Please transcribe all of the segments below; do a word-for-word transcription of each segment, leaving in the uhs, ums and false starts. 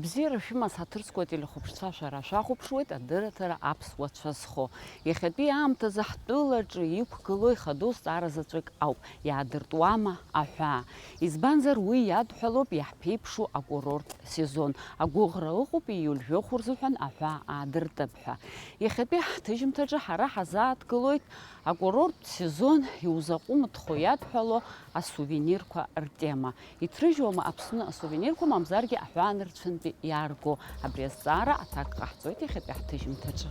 Бзиара шәымаз ҳаҭыр зқәу ателехәаԥшцәа шәара шәахәаԥшуеит адырраҭара Аԥсуа цәа зхо. Иахьатәи аамҭазы ҳтәылаҿы иқәгылоу ихадоу зҵаара заҵәык ауп, иаадыртуама аҳәаа? Избанзар, уи иадҳәалоуп иаҳԥеиԥшу акурорттә сезон. Агәыӷра ыҟоуп ииуль жәохә рзыҳәан аҳәаа аадыртып ҳәа. Иахьатәи ҳҭыжьымҭаҿы ҳара ҳазааҭгылоит акурорттә сезон иузаҟәымҭхо иадҳәало асувенирқәа ртема. Иҭрыжьуама Аԥсны асувенирқәа, мамзаргьы аҳәаанырцәынтәи иаарго? Абри азҵаара аҭак ҟаҳҵоит иахьатәи ҳҭыжьымҭаҿы.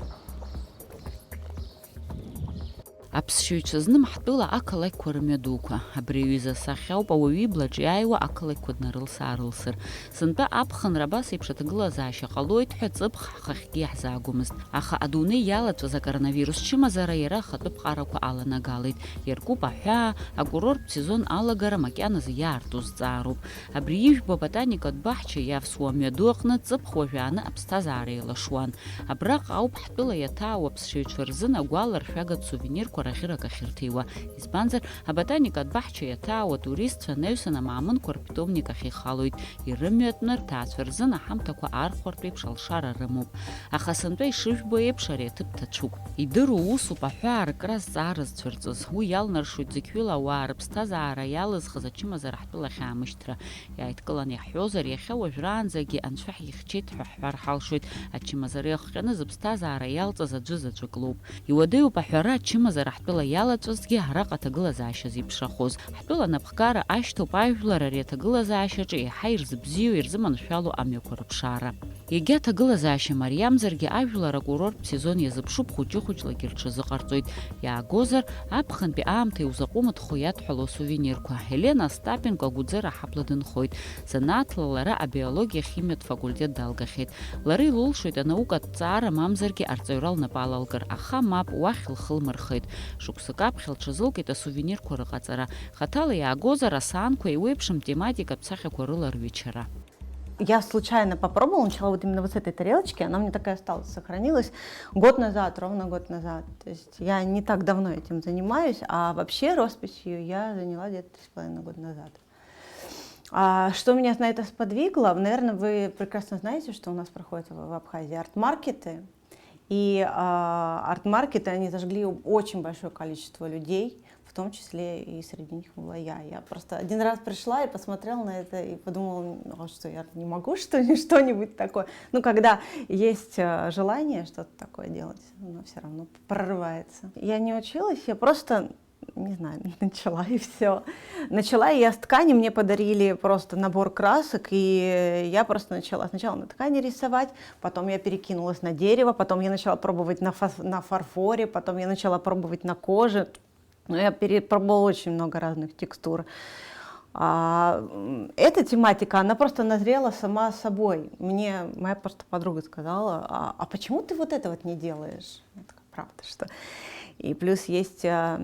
Аԥсшьаҩцәа зным ҳтәыла ақалақьқәа рымҩадуқәа. Абри аҩыза асахьа ауп ауаҩы иблаҿ иааиуа ақалақьқәа днарылс-аарылсыр. Сынтәа аԥхынра абас еиԥш аҭагылазаашьа ҟалоит ҳәа ҵыԥх ҳхахьгьы иаҳзаагомызт. Аха адунеи иалаҵәаз акоронавирус чымазара иара ахатәы ԥҟарақәа аланагалеит. Иаркуп аҳәаа, акурорттә сезон алагара макьаназы иаарту зҵаароуп. Абри ижәбо аботаникатә баҳча иавсуа амҩаду аҟны ҵыԥх уажәааны аԥсҭазаара еилашуан. Абраҟа ауп ҳтәыла иаҭаау аԥсшьаҩцәа рзын агәаларшәагатә сувенирқәа раӷьырак ахьырҭиуа. Избанзар, аботаникатә баҳча иаҭаау атуристцәа анаҩсан амаамынқәа рпитомник ахь ихалоит. Ирымҩатәны рҭаацәа рзын аҳамҭақәа архәартә еиԥш алшара рымоуп. Аха сынтәа ишыжәбо еиԥш ари аҭыԥ ҭацәуп. Идыру усуп аҳәаа аркра зҵаара зцәырҵыз. Уи иалнаршоит зықьҩыла ауаа рыԥсҭазаара иалызхыз ачымазара ҳтәылахь аамышьҭра. Иааидкыланы иаҳҳәозар, иахьа уажәраанӡагьы анцәа ҳихьчеит ҳәа ҳҳәар ҳалшоит. Ачымазара иахҟьаны зыԥсҭазаара иалҵыз аӡәы заҵәык лоуп. Иуадаҩуп аҳәара, ачымазара ҳтәыла иалаҵәазҭгьы араҟа аҭагылазаашьа зеиԥшрахоз. Ҳтәыла анапхгара ашьҭоуп ажәлар ари аҭагылазаашьаҿы еиҳа ирзыбзиоу, ирзыманшәало амҩақәа рыԥшаара. Егьа аҭагылазаашьа мариамзаргьы, ажәлар акурорттә сезон иазыԥшуп хәыҷы-хәыҷлагьы рҽазыҟарҵоит. Иаагозар, аԥхынтәи аамҭа иузаҟәымыҭхо иадҳәало асувенирқәа. Елена Остапенко агәыӡара аҳабла дынхоит. Занааҭла лара абиологиа химиатә факультет далгахьеит. Лара илылшоит анаукатә ҭҵаара мамзаргьы арҵаҩра лнапы алалкыр, аха мап, уахь лхы лмырхеит. Шықәсык аԥхьа лҽазылкит асувенирқәа рыҟаҵара. Хаҭала иаагозар, асаанқәа еиуеиԥшым тематикатә сахьақәа рыла рҩычара. Я случайно попробовала, начала вот именно вот с этой тарелочки, она у меня такая осталась, сохранилась год назад, ровно год назад. То есть я не так давно этим занимаюсь, а вообще росписью я заняла где-то три с половиной года назад. А что меня на это сподвигло? Наверное, вы прекрасно знаете, что у нас проходят в Абхазии арт-маркеты. И а, арт-маркеты, они зажгли очень большое количество людей, в том числе и среди них была я. Я просто один раз пришла и посмотрела на это и подумала, ну, а что, я не могу, что ли, что-нибудь такое? Ну, когда есть а, желание что-то такое делать, оно все равно прорывается. Я не училась, я просто не знаю, начала и все. Начала я с ткани, мне подарили просто набор красок, и я просто начала сначала на ткани рисовать, потом я перекинулась на дерево, потом я начала пробовать на, фас- на фарфоре, потом я начала пробовать на коже. Но я перепробовала очень много разных текстур. А, эта тематика, она просто назрела сама собой. Мне моя просто подруга сказала, а, а почему ты вот это вот не делаешь? Я такая, правда, что? И плюс есть а,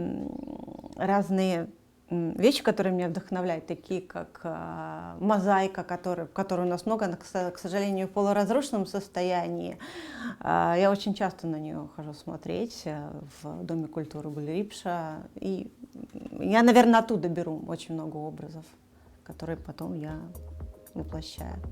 разные вещи, которые меня вдохновляют, такие как а, мозаика, которой, которой у нас много, она, к сожалению, в полуразрушенном состоянии. А, я очень часто на нее хожу смотреть а, в Доме культуры Гульрипша. И я, наверное, оттуда беру очень много образов, которые потом я воплощаю.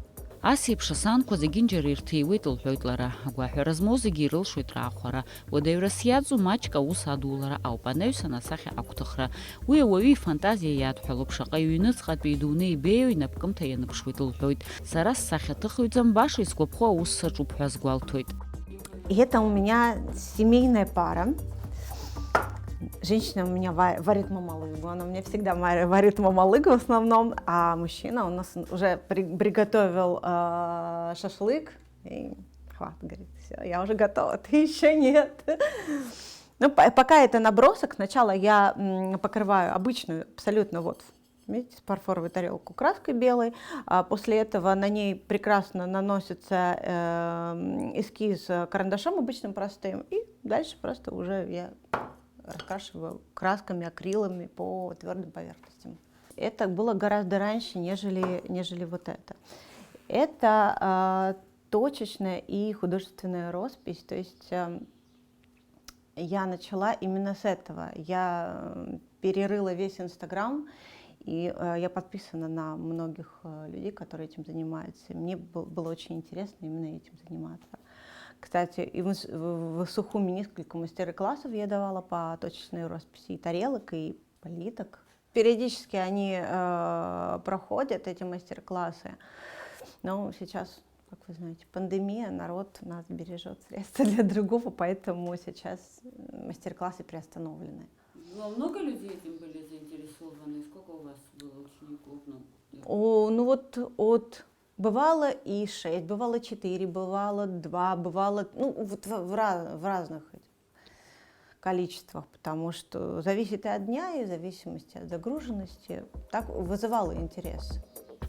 Ас еиԥш асаанқәа зегьынџьара ирҭиуеит, лҳәоит лара. Агәаҳәара змоу зегьы ирылшоит раахәара. Уадаҩрас иаҵоу маҷк аус адулара ауп, анаҩсан асахьа агәҭыхра. Уи ауаҩы ифантазиа иадҳәалоуп, шаҟа иҩныҵҟатәи идунеи беиоу инапкымҭа ианыԥшуеит лҳәоит. Сара ссахьа ҭыхҩӡам, баша исгәаԥхо аус саҿуп ҳәа азгәалҭоит. И это у меня семейная пара. Женщина у меня варит мамалыгу, она у меня всегда варит мамалыгу в основном, а мужчина у нас уже приготовил э, шашлык, и хват, говорит, все, я уже готова, ты еще нет. Ну, пока это набросок, сначала я покрываю обычную, абсолютно вот Видите, фарфоровую тарелку краской белой. А после этого на ней прекрасно наносится э, эскиз карандашом обычным простым. И дальше просто уже я раскрашиваю красками, акрилами по твердым поверхностям. Это было гораздо раньше, нежели, нежели вот это. Это э, точечная и художественная роспись. То есть э, я начала именно с этого. Я перерыла весь Инстаграм И э, я подписана на многих э, людей, которые этим занимаются. И мне был- было очень интересно именно этим заниматься. Кстати, и в, ис- в в Сухуми несколько мастер-классов я давала по точечной росписи и тарелок, и политок. Периодически они э, проходят, эти мастер-классы. Но сейчас, как вы знаете, пандемия, народ нас бережет средства для другого, поэтому сейчас м, мастер-классы приостановлены. Ну, а много людей этим были заинтересованы? Сколько у вас было учеников? Ну, О, ну вот от бывало и шесть, бывало четыре, бывало два, бывало, ну, вот в, в ра- в разных этих количествах, потому что зависит и от дня, и в зависимости от загруженности. Так вызывало интерес.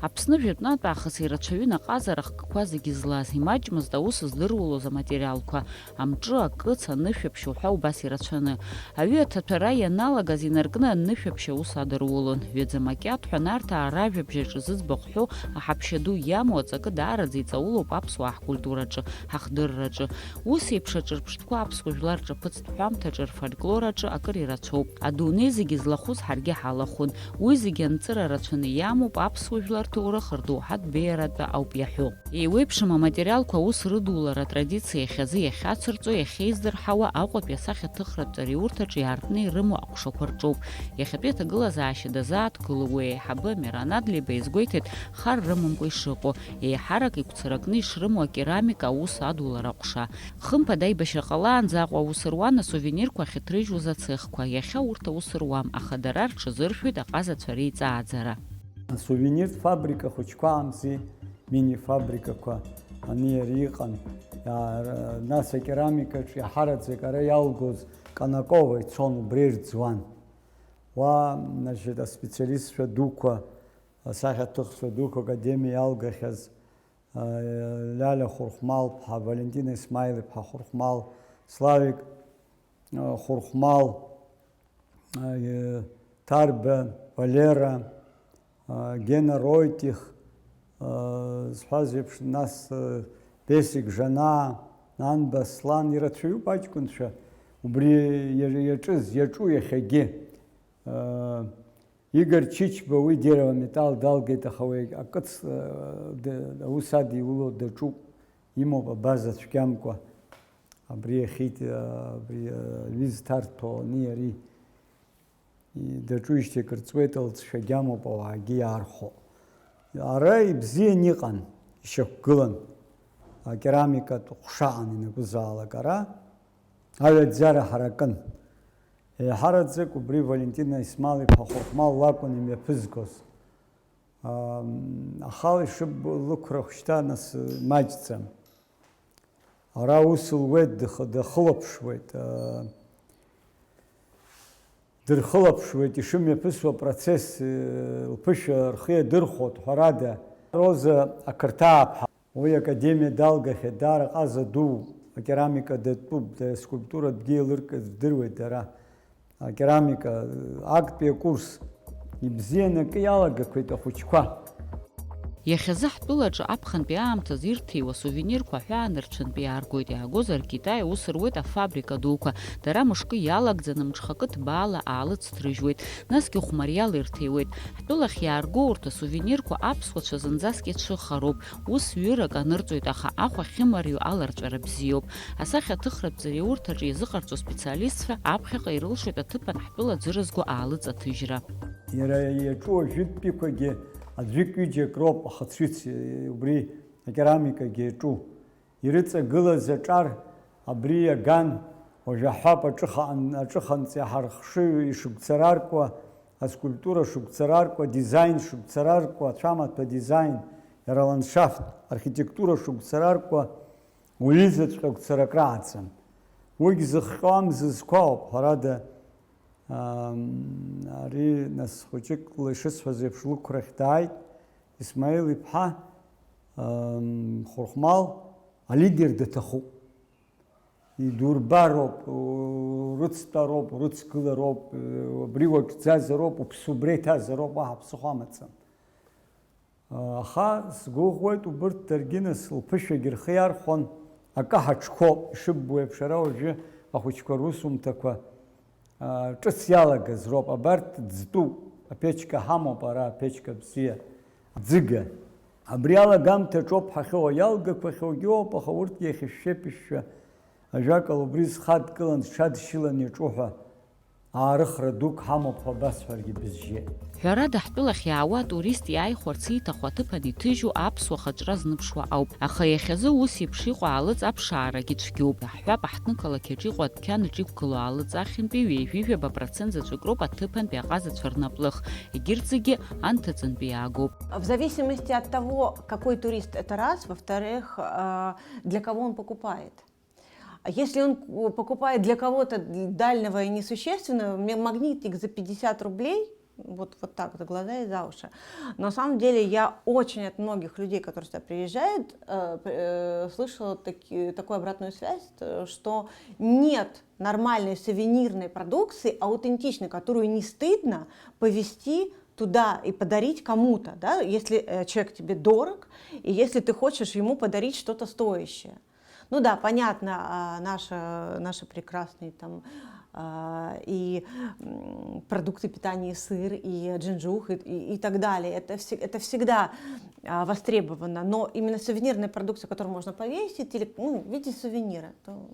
Аԥсны жәытәнатә аахыс ирацәаҩын аҟазара хкқәа зегьы злаз, имаҷмызт аус здыруалоз аматериалқәа, амҿы, акыц, анышәаԥшь уҳәа убас ирацәаны. Аҩы аҭаҭәара ианалагаз инаркны анышәаԥшь аус адырулон. Ҩаӡа макьаҭ ҳәа Нарҭаа ражәабжь аҿы зыӡбахә ҳәоу аҳаԥшьа ду иамоу аҵакы даараӡа иҵаулоуп аԥсуаа ҳкультураҿы, ҳахдырраҿы. Ус еиԥш аҿырԥштәқәа аԥсуа жәлар рҿаԥыцтә ҳәамҭаҿы рфольклор аҿы акыр ирацәоуп. Адунеи зегьы злахәыз ҳаргьы ҳалахәын. Уи зегьы анҵыра рацәаны иамоуп аԥсуа жәлар ҭоурых рдоуҳатә беиаратәы ауп иаҳәо. Еиуеиԥшым аматериалқәа аус рыдулара атрадициа иахьазы иахьацырҵо, иахьеиздырҳауа Аҟәатәи асахьаҭыхратә ҵариурҭаҿы иаартны ирымоу аҟәшақәа рҿоуп. Иахьатәи аҭагылазаашьа дазааҭгылоу уи аиҳабы Амиран Адлеиба изгәеиҭеит хар рымамкәа ишыҟоу, еиҳарак игәцаракны ишрымоу акерамика аус адулара аҟәша. Хымԥада аибашьра ҟалаанӡа Аҟәа аус руан асувенирқәа ахьыҭрыжьуаз ацехқәа, иахьа урҭ аус руам, аха дара рҽазыршәоит аҟазацәа реиҵааӡара. Асувениртә фабрика хәыҷқәа амзи, мини-фабрикақәа ани иара иҟан. Иа- Нас акерамикаҿ иаҳараӡак ара иалгоз Канакова ицон, убри ирӡуан. Уа, значит, аспециалистцәа дуқәа, асахьаҭыхцәа дуқәа академиа иалгахьаз, а, Лиалиа Хәырхәмал-ԥҳа, Валентина Исмаил-иԥҳа Хәырхәмал, Славик, а, Хәырхәмал, а, Ҭарба, Валера, а, Гена Ройтих, а, зҳәаз еиԥш, нас, а, Бесик Жанаа, Нанба Аслан, ирацәаҩуп аҷкәынцәа убри иа- иаҿыз, иаҿу иахьагьы. А, Игор Чичба уи Дерево Металл далгеит, аха уи акыц, а, д- аус адиуло даҿуп, имоуп абаза цәгьамкәа. Абри иахьит, а, абри, а, аҩы зҭарҭәо ани ари. И- даҿуижьҭеи акыр ҵуеит, лҵшәагьы амоуп, ауаагьы иаархәо. Ара ибзиан иҟан, ишьақәгылан, акерамикатә ҟәшаан ианакәызаалак ара аҩаӡара ҳаракын. Еиҳараӡак убри Валентина Исмал-иԥа Хәырхәмал лакәын имҩаԥызгоз. Ам, Ахала ишыббо лықәра шьҭа нас маҷӡам. Ара аус луеит, дых- дахылаԥшуеит, а, дырхылаԥшуеит, ишымҩаԥысуа апроцесс, э, лԥышәа рхы иадырхәоит, ҳәарада, Роза Ақырҭааԥҳа, уи академиа далгахьеит, даара ҟаза дуу, акерамика датәуп, да- скульптуратәгьы еилыркааз жәдыруеит дара. Акерамика, актәи акурс, ибзианы акы иалагақәеит ахәыҷқәа. Иахьазы ҳтәылаҿы аԥхынтәи аамҭазы ирҭиуа сувенирқәа аҳәаа нырцәынтәи иааргоит, иаагозар Китай аус руеит афабрика дуқәа, дара мышкы иалагӡаны мҽхакы ҭбаала аалыҵ ҭрыжьуеит, насгьы хәмариала ирҭиуеит. Ҳтәылахь иаарго урҭ асувенирқәа аԥсуацәа зынӡаск иацәыхароуп, ус ҩырак анырҵоит, аха ахә ахьымариоу аларҵәара бзиоуп. Асахьаҭыхратә ҵариурҭаҿы иазыҟарҵо специалистцәа аԥхьаҟа ирылшоит аҭыԥан ҳтәыла аӡы рызго аалыҵаҭыжьра. Иара иаҿу ажәытәтәиқәагьы аӡәык-ҩыџьак роуп, ахацәыц, убри акерамикагьы иаҿу. Ирыҵагылаз аҿар абри иаган, уажә аҳәап аҿыхан-, аҿыханҵа иаҳархшыҩ ишыгәцараркуа, аскульптура шыгәцараркуа, дизаин шыгәцараркуа, ацәамаҭәа дизаин, иара аландшафт, архитектура шыгәцараркуа, уаҩызаҵәҟьа гәцарак раҳаӡам. Уигь зыхҟьо амзызқәа ауп, ҳәарада, Ам, ари, нас, хәыҷыкла ишысҳәаз еиԥш, лықәрахь дааит Исмаил иԥҳа, ам, Хәырхәмал, алидер даҭахуп. Идурбароуп, урыцтәароуп, урыцгылароуп, убри уаҿӡазароуп, уԥсы убра иҭазароуп, уаҳа ԥсыхәа амаӡам. Аха сгәыӷуеит, убырҭ даргьы нас лԥышәагьы рхы иархәон, акы ҳаҽқәоуп, ишыббо еиԥш, ара уажәы ахәыҷқәа русумҭақәа, а, ҿыц иалагаз роуп, абарҭ ӡтәуп, Аԥечка ҳамоуп ара, аԥечка бзиа, ӡыга. Абри алагамҭаҿоуп ҳахьыҟоу, иалгақәахьоугьы ыҟоуп, аха урҭгьы иахьышәшәа-ԥышәшәа, ажәакала, убри зхадкылан, зҽадшьылан иаҿу ҳәа аарыхра дук ҳамоуп ҳәа басҳәаргьы бызжьеит. Ҳәарада, ҳтәылахь иаауа атурист иааихәарц ииҭаху аҭыԥан иҭыжьу аԥсуа хаҿра зныԥшуа ауп. Аха иахьазы ус еиԥш иҟоу аалыҵ аԥшаарагьы цәгьоуп. Иаҳҳәап, аҳҭнықалақь аҿы иҟоу адәқьан аҿы иқәгылоу аалыҵ ахьынтәи ҩажәи жәаба процент заҵәык роуп аҭыԥантәи аҟазацәа рнаплых. Егьырҭ зегьы анҭыҵынтәи иаагоуп. В зависимости от того, какой турист это, раз, во-вторых, э, для кого он покупает. Если он ку-, покупает для кого-то дальнего и несущественного, мне магнитик за пятьдесят рублей, вот, вот так, за глаза и за уши. На самом деле я очень от многих людей, которые сюда приезжают, э, п-, э, слышала таки-, такую обратную связь, э, что нет нормальной сувенирной продукции, аутентичной, которую не стыдно повезти туда и подарить кому-то, да, если э, человек тебе дорог, и если ты хочешь ему подарить что-то стоящее. Ну да, понятно, а, наша, наши прекрасные там а, и м, продукты питания, и сыр, и джинджух, и, и, и так далее. Это, все- это всегда а, востребовано. Но именно сувенирная продукция, которую можно повесить, или ну, в виде сувенира, то,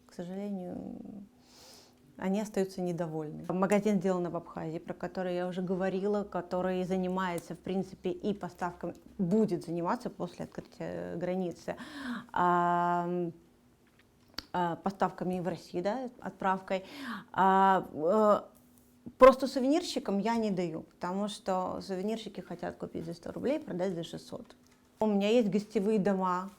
к сожалению, они остаются недовольны. Магазин «Сделано в Абхазии», про который я уже говорила, который занимается, в принципе, и поставками, будет заниматься после открытия границы, а, а, поставками в Россию, да, отправкой. А, э, просто сувенирщикам я не даю, потому что сувенирщики хотят купить за сто рублей, продать за шестьсот. У меня есть гостевые дома,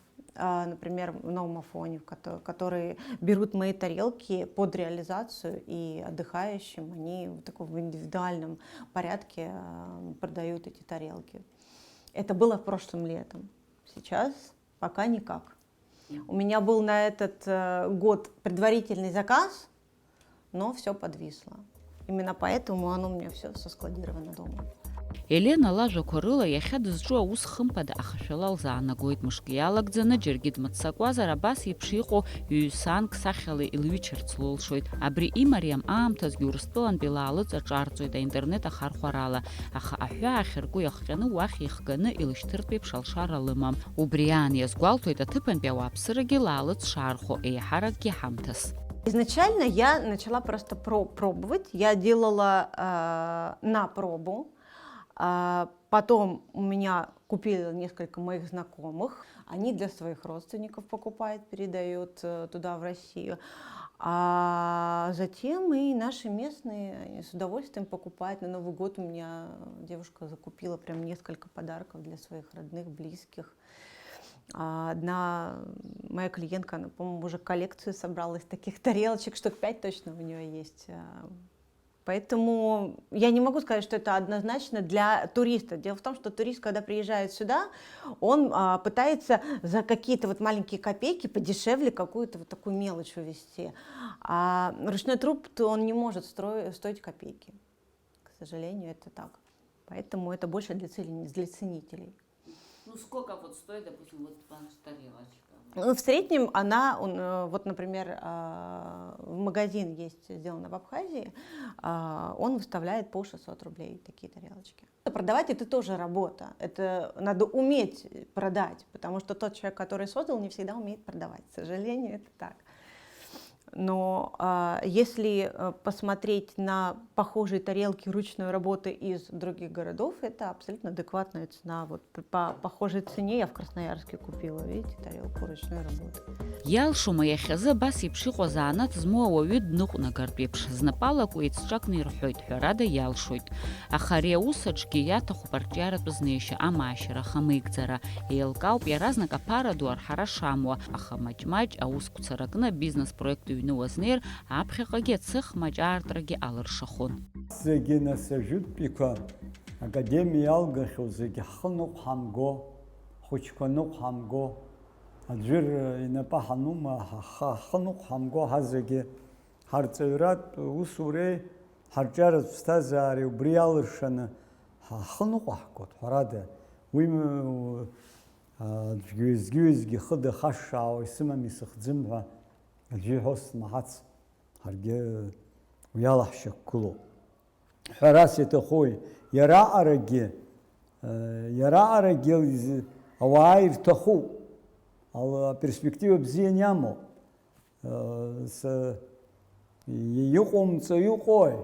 а, например, в Новом Афоне, в кото- которые берут мои тарелки под реализацию, и отдыхающим они в таком в индивидуальном порядке а, продают эти тарелки. Это было прошлым летом. Сейчас пока никак. У меня был на этот э, год предварительный заказ, но все подвисло. Именно поэтому оно у меня все соскладировано дома. Елена лажәақәа рыла, иахьа дызҿу аус хымԥада ахашәала лзаанагоит. Мышк иалагӡаны, џьаргьы дмыццакуазар, абас еиԥш иҟоу ҩ-санк сахьала илҩычарц лылшоит. Абри имариам аамҭазгьы Урыстәылантәи лаалыҵ аҿарҵоит, аинтернет ахархәарала. Аха аҳәаа ахьырку иахҟьаны уахь ихганы илышьҭыртә еиԥш алшара лымам. Убри аан иазгәалҭоит аҭыԥантәи ауааԥсырагьы лаалыҵ шаархәо, еиҳаракгьы ҳамҭас. Изначально я начала просто про- пробовать. Я делала э, на пробу. А, Потом у меня купили несколько моих знакомых. Они для своих родственников покупают, передают э, туда, в Россию. А затем и наши местные они с удовольствием покупают. На Новый год у меня девушка закупила прям несколько подарков для своих родных, близких. А Одна моя клиентка, она, по-моему, уже коллекцию собрала из таких тарелочек, штук пять точно у нее есть. А, Поэтому я не могу сказать, что это однозначно для туриста. Дело в том, что турист, когда приезжает сюда, он а, пытается за какие-то вот маленькие копейки подешевле какую-то вот такую мелочь увезти. А ручной труд, он не может строи- стоить копейки. К сожалению, это так. Поэтому это больше для, цели- для ценителей. Ну, сколько вот стоит, допустим, вот ваша тарелочка? Ну, в среднем она, он, э, вот, например, а, в магазин есть сделано в Абхазии, а, он выставляет по шестьсот рублей такие тарелочки. Продавать это тоже работа. Это надо уметь продать, потому что тот человек, который создал, не всегда умеет продавать. К сожалению, это так. Но а, если э, посмотреть на похожие тарелки ручной работы из других городов, это абсолютно адекватная цена. Вот п- по похожей цене я в Красноярске купила, видите, тарелку ручной работы. Иалшома иахьазы абас еиԥш иҟоу азанааҭ змоу ауаҩы дныҟәнагартә еиԥш, знапы алаку еицҿакны ирҳәоит, ҳәарада, иалшоит. Аха ари аус аҿгьы иаҭахуп арҿиаратә знеишьа, амаашьара, ахамеигӡара. Еилкаауп иаразнак аԥара ду арҳара шамуа, аха маҷ-маҷ аус қәцаракны абизнес проект ҩны уазнеир, аԥхьаҟагьы ацыхмаҷ аартрагьы алыршахон. Зегьы нас ажәытәтәиқәа академиа иалгахьоу зегьы ҳхы ныҟәҳамго, ҳхәыҷқәа ныҟәҳамго, аӡәыр инапы ҳанума, ҳа-, ҳа-, ҳхы ныҟәҳамго ҳазегьы ҳарҵаҩратә усуреи ҳарҿиаратә ԥсҭазаареи убри иалыршаны ҳа-, ҳхы ныҟәаҳгоит, ҳәарада. Уи м-, аӡәгьы уеизгьы-уеизгьы ихы дахашшаауа исымами, исыхӡым ҳәа аӡәы иҳәо смаҳац, ҳаргьы уи ала ҳшьақәгылоуп. ҳәарас иаҭахуи, иара араҟагьы, э, иара араҟагьы ауаа ирҭахуп, ала-, аперспектива бзианы иамоуп. Э, с-, и-, иҟоумҵо иҟои?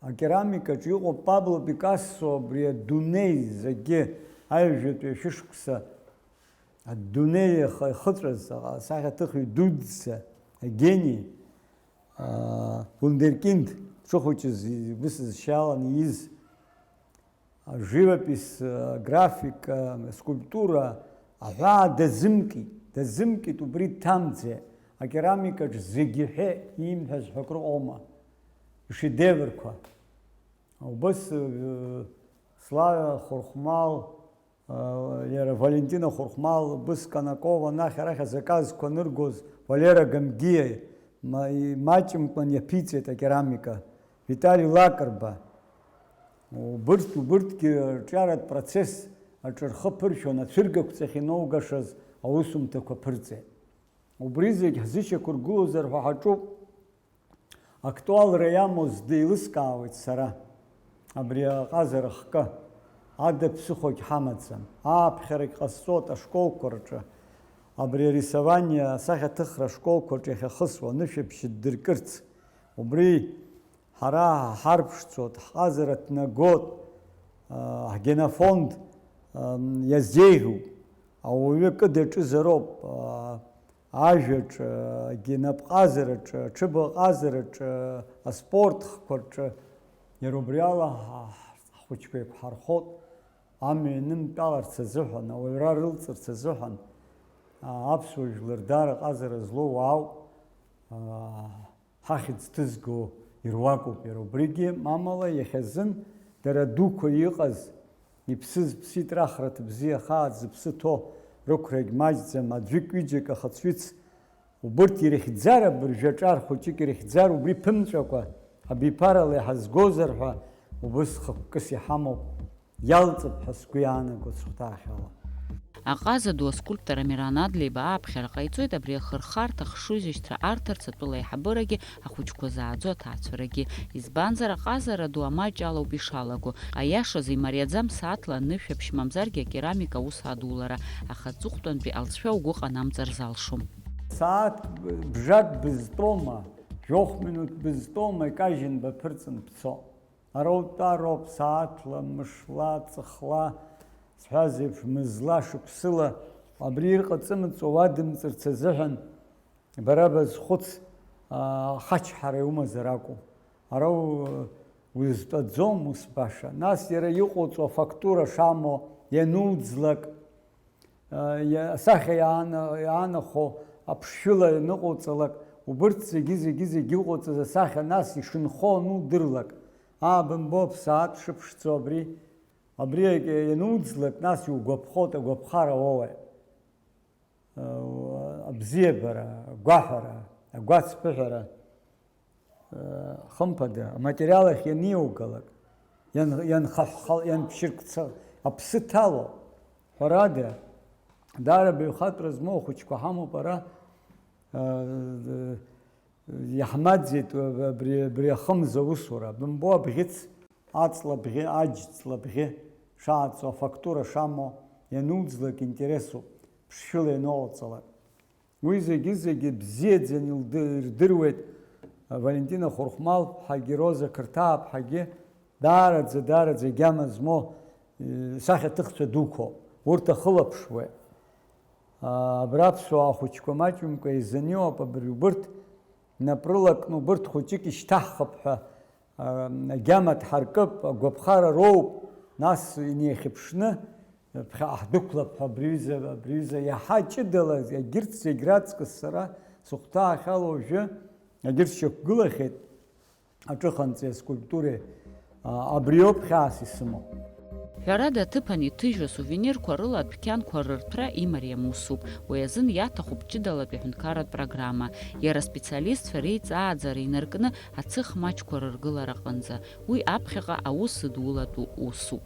Акерамикаҿы иҟоуп Пабло Пикассо, абри адунеи зегьы аҩажәатәи ашәышықәса адунеи иаха-, ихыҵәаз асахьаҭыхҩы дуӡӡа, агени, аа, вундеркинд дшыхәыҷыз, ибысызшьалан ииз, аживопись, аграфика, аскульптура, аҳәаа дазымкит, дазымкит убри дҭамӡеит. Акерамикаҿ зегьы иҳәеит, имҳәаз ҳәа акрыҟоума, ишедеврқәа. Убыс, э, Славиа Хәырхәмал, э, иара Валентина Хәырхәмал, убыс Канакова, анахь арахь азаказқәа аныргоз, Валера Гамгиа, ма-, имаҷымкәан иаԥиҵеит акерамика, Витали Лакрба. Убырҭ, убырҭгьы рҿиаратә процесс аҿы рхы ԥыршәон, ацәыргақәҵахь иноугашаз аусумҭақәа ԥырҵеит. Убри зегь ҳзышьақәыргылозар ҳәа ҳаҿуп. Актуалра иамоу зда еилыскаауеит сара, абри аҟазара хкы, ада ԥсыхәагь ҳамаӡам, ааԥхьарагь ҟасҵоит ашколқәа рҿы, абри арисование асахьаҭыхра ашколқәа рҿы иахьахысуа анышәаԥшьы ддыркырц. Убри ҳара ҳарԥшӡоит, ҳҟазара ҭнагоит, аа, ҳгенофонд, ам, иазеиӷьуп, ауаҩы кыдаҿызароуп, аа, ажәаҿы, агьи анапҟазараҿы, аҽыбаҟазараҿы, аспорт хқәа рҿы, иара убри ала ҳа-, ҳхәыҷқәа еиқәҳархоит, амҩа ианымтәаларц азыҳәан, ауаҩра рылҵырц азыҳәан, а, аԥсуа жәлар даара ҟазара злоу уаауп, а, ҳахьӡ ҭызго ируакуп иара убригьы, мамала иахьазын дара дуқәа иҟаз, иԥсыз ԥсит, рахраҭ бзиа, хааӡ зыԥсы ҭоу, рықәрагь маҷӡам, аӡәык-ҩыџьак ахацәыц, убырҭ ирыхьӡар, абыржәы аҿар хәыҷык ирыхьӡар, убри ԥымҵәакәа, абиԥарала иҳазгозар ҳәа убыс хықәкыс иҳамоуп, иалҵып ҳәа сгәы иаанагоит сыхәҭаахьала. Аҟаза ду аскульптор Амиран Адлеиба ааԥхьара ҟаиҵоит абри ахырхарҭа, ахшыҩзышьҭра арҭарц атәыла аиҳабырагьы, ахәыҷқәа зааӡо аҭаацәарагьы. Избанзар, аҟазара ду амаҷ алоуп ишалаго. Аиашазы, имариаӡам сааҭла анышәаԥшь, мамзаргьы акерамика аус адулара, аха аҵыхәтәантәи алҵшәа угәы ҟанамҵар залшом. Сааҭ бжак бызтәома, жәохә минуҭ бызтәома, икажьын баԥырҵын бцо. Ара утәароуп сааҭла, мышла, ҵыхла, сҳәаз еиԥш, мызла, шықәсыла, абри ирҟаҵымыҵуа уадымҵырц азыҳәан, бара базхәыц, аа, ахачҳара иумазар акәу? Ара у-, узтәаӡом ус баша. Нас иара иҟоуҵо афактура шамоу иануӡлак, Иа-, асахьа иаана-, иаанахо аԥшшәыла ианыҟауҵалак, убырҭ зегьы, зегьы, зегьы иҟауҵаз асахьа нас ишынхо анудырлак, аа, бымбо, аԥсаатә шыԥшӡо абри, абри иануӡлак, нас иугәаԥхоит, агәаԥхара уоуеит. Абзиабара, агәаҳәара, агәацԥыҳәара. Хымԥада, аматериал ахь ианиугалак, иан-, ианхаҳәхал-, ианԥшьыркца-, аԥсы ҭало, ҳәарада, даара баҩхатәра змоу ахәыҷқәа ҳамоуп ара, иаҳмаӡеит абри, абри ахымз аусура. Бымбо абӷьыц, аҵлабӷьы, аџьҵлабӷьы шааҵо, афактура шамоу, иануӡлак интересуп, ԥшшәыла ианоуҵалак. Уи зегьы-зегьы бзиаӡаны илды-, ирдыруеит Валентина Хәырхәмал-ԥҳагьы, Роза Қырҭаа-ԥҳагьы, даараӡа, даараӡа агьама змоу, э, сахьаҭыхцәа дуқәоуп. Урҭ ахылаԥшуеит. А, абра аԥсуаа ахәыҷқәа маҷымкәа еизаны иҟоуп, абри убырҭ напрылакны убырҭ хәыҷык ишьҭаҳхып ҳәа Агьама дҳаркып, агәаԥхара роуп, нас инеихьыԥшны, ԥхьаҟа ҳдәықәлап ҳәа абри аҩыза, абри аҩыза иаҳа ҷыдала, егьырҭ зегь раҵкыс сара сыхәҭаахьала уажәы, егьырҭ шьақәгылахьеит аҿыханҵеи аскульптуреи, а, абриоуп хьаас исымоу. Ҳәарада, аҭыԥан иҭыжьу асувенирқәа рыла адәқьанқәа рырҭәра имариам усуп. Уи азын иаҭахуп ҷыдалатәи аҳәынҭқарратә программа. Иара аспециалистцәа реиҵааӡара инаркны ацыхмаҷқәа рыргылара аҟынӡа. Уи аԥхьаҟа аус зыдулатәу усуп.